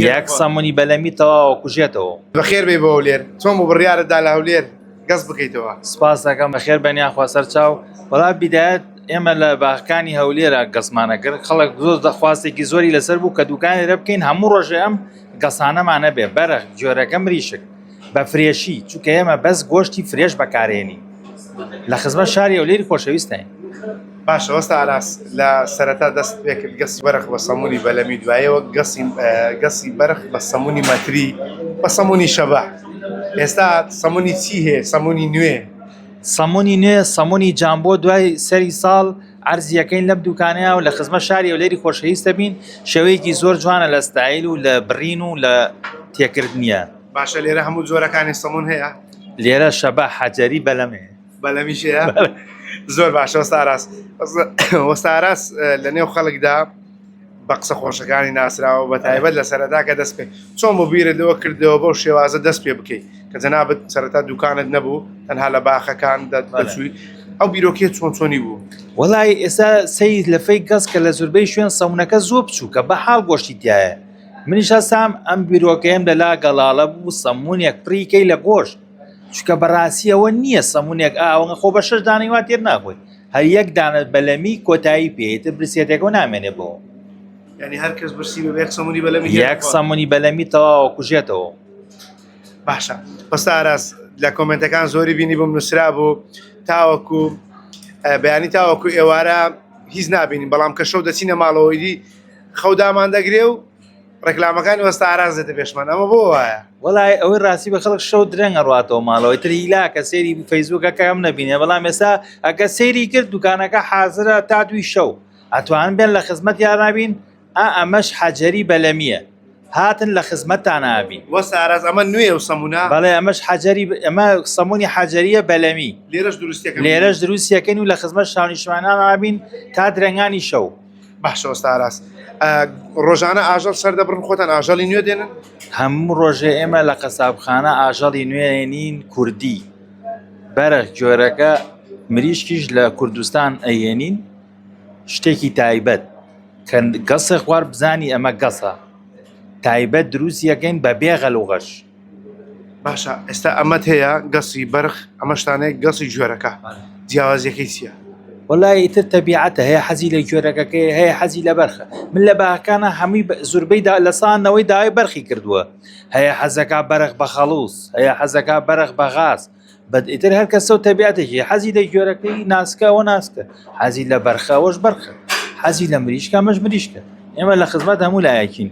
یەک سەمونی بەلەمی تەواوە کوژێتەوە. بەخێر بێی بۆ هەولێر چۆن بوو بڕیارت دا لە هەولێر گەس بکەیتەوە؟ سپاس دەکەم بەخێر بێن یاخوا سەرچاو وەڵا بیدایەت ئێمە لە باخەکانی هەولێرە گەسمانە کرد خەڵک زۆر دەخواستێکی زۆری لەسەر بوو کە دوکانی لێرە بکەین هەموو ڕۆژێ ئەم گەسانەمان هەبێ بەرخ جۆرەکە مریشک بە fresh ی چونکە ئێمە بەس گۆشتی fresh بەکارێنین لە خزمەت شاری هەولێری خۆشەویستین. باشە وەستا ئاراس لە سەرەتا دەست پێکرد گەسی بەرخ بە سەمونی بەلەمی دوایەوە گەسی گەسی بەرخ بە سەمونی مەتری بە سەمونی شەبە ئێستا سەمونی چی هەیە سەمونی نوێ؟ سەمونی نوێ سەمونی جامبۆ دوای سەری ساڵ عەرزیەکەین لەم دوکانەیە و لە خزمەت شاری هەولێری خۆشەویست دەبین شێوەیەکی زۆر جوانە لە ستایل و لە بڕین و لە تێکردنیە. باشە لێرە هەموو جۆرەکانی سەمون هەیە؟ لێرە شەبە حەجەری بەلەم هەیە. بەلەمیش هەیە؟ زۆر باشە وەستا ئاراس وەستا ئاراس لە نێو خەڵکدا بە قسە خۆشەکانی ناسراوە بە تایبەت لە سەرەتا کە دەست پێ چۆن بۆ بیرت لەوە کردەوە بەو شێوازە دەست پێ بکەیت کە جەنابت سەرەتا دوکانت نەبوو تەنها لە باخەکان دەچووی ئەو بیرۆکیە چۆن چۆنی بوو؟ وەڵای ئێستا سەیر لەفەی گەس کە لە زوربەی شوێن سەمونەکە زۆر بچووکە بە حاڵ گۆشتی تایە منیش هەستام ئەم بیرۆکەیەم لەلا گەڵاڵە بوو سەمونێک پڕیکەی لە گۆشت چونکە بەڕاستی ئەوە نییە سەمونێک ئاوەنگە خۆ بە شەش دانەی وا تێر ناخۆی هەر یەک دانە بەلەمی کۆتایی پێ تر برسێتەکە و نامێنێ بۆ یعنی هەر کەس برسی بە یەک سەمونی بەلەمی یەک سەمونی بەلەمی تەواوە کوژێتەوە. باشە وەستا ئاراس لە کۆمنتەکان زۆری بینی بووم نووسرا بوو تاوەکو بەیانی تاوەکو ئێوارە هیچ نابینین بەڵام کە شەو دەچینە ماڵەوەی دی خەو دامان دەگرێ و ڕێکلامەکانی وەستا ئاراس دێتە پێشمان ئەمە بۆ وایە؟ وەڵای ئەوەی ڕاستی بە خەڵک شەو درەنگ ئەڕواتەوە ماڵەوەی تر هیلاکە سەیری فەیسبووکەکە ئەم نەبینێ بەڵام ئێستا ئەگە سەیری کرد دوکانەکە حازرە تا دووی شەو ئەتوانن بێن لە خزمەت یارنابین ئا ئەمەش حەجەری بەلەمیە هاتن لە خزمەتتان ئابین. وەستا ئاراس ئەمە نوێیە و سەمونە؟ بەڵێ ئەمەش حەجەری ئەمە سەمونی حەجەریە بەلەمی. لێرەش دروستیەکەن؟ لێرەش دروستیەکەین و لە خزمەت شاونیشتمانان ئابین تا درەنگانی شەو. باشە وەستا ئاراس ڕۆژانە ئاژەڵ سەردەبڕن خۆتان ئاژەڵی نوێ دێنن؟ هەموو ڕۆژێ ئێمە لە قەسابخانە ئاژەڵی نوێ نین کوردی بەرخ جۆرەکە مریشکیش لە کوردستان ئەیێنین شتێکی تایبەت کە گەسێ خوار بزانی ئەمە گەسە تایبەت دروست یەکەین بە بێ غەل و غەش. باشە ئێستا ئەمەت هەیە گەسی بەرخ ئەمەشتانەیە گەسی گوێرەکە جیاوازیەکەی چییە؟ وەڵای ئیتر تەبیعەتە هەیە حەزی لە گوێرەکەکەی هەیە حەزی لە بەرخە من لە باخەکانە هەمووی زوربەی دا لە سا نەوەی داوای بەرخی کردووە هەیە حەزەکا بەرخ بە خەڵوز هەیە حەزەکا بەرخ بە غاز بەد ئیتر هەر کەسە و تەبیعەتێکی حەزی لە گوێرەکەی ناسکە ئەوە ناسکە حەزی لە بەرخە ئەوەش بەرخە حەزی لە مریشکە ئەمەش مریشکە ئێمە لە خزمەت هەموو لایەکین.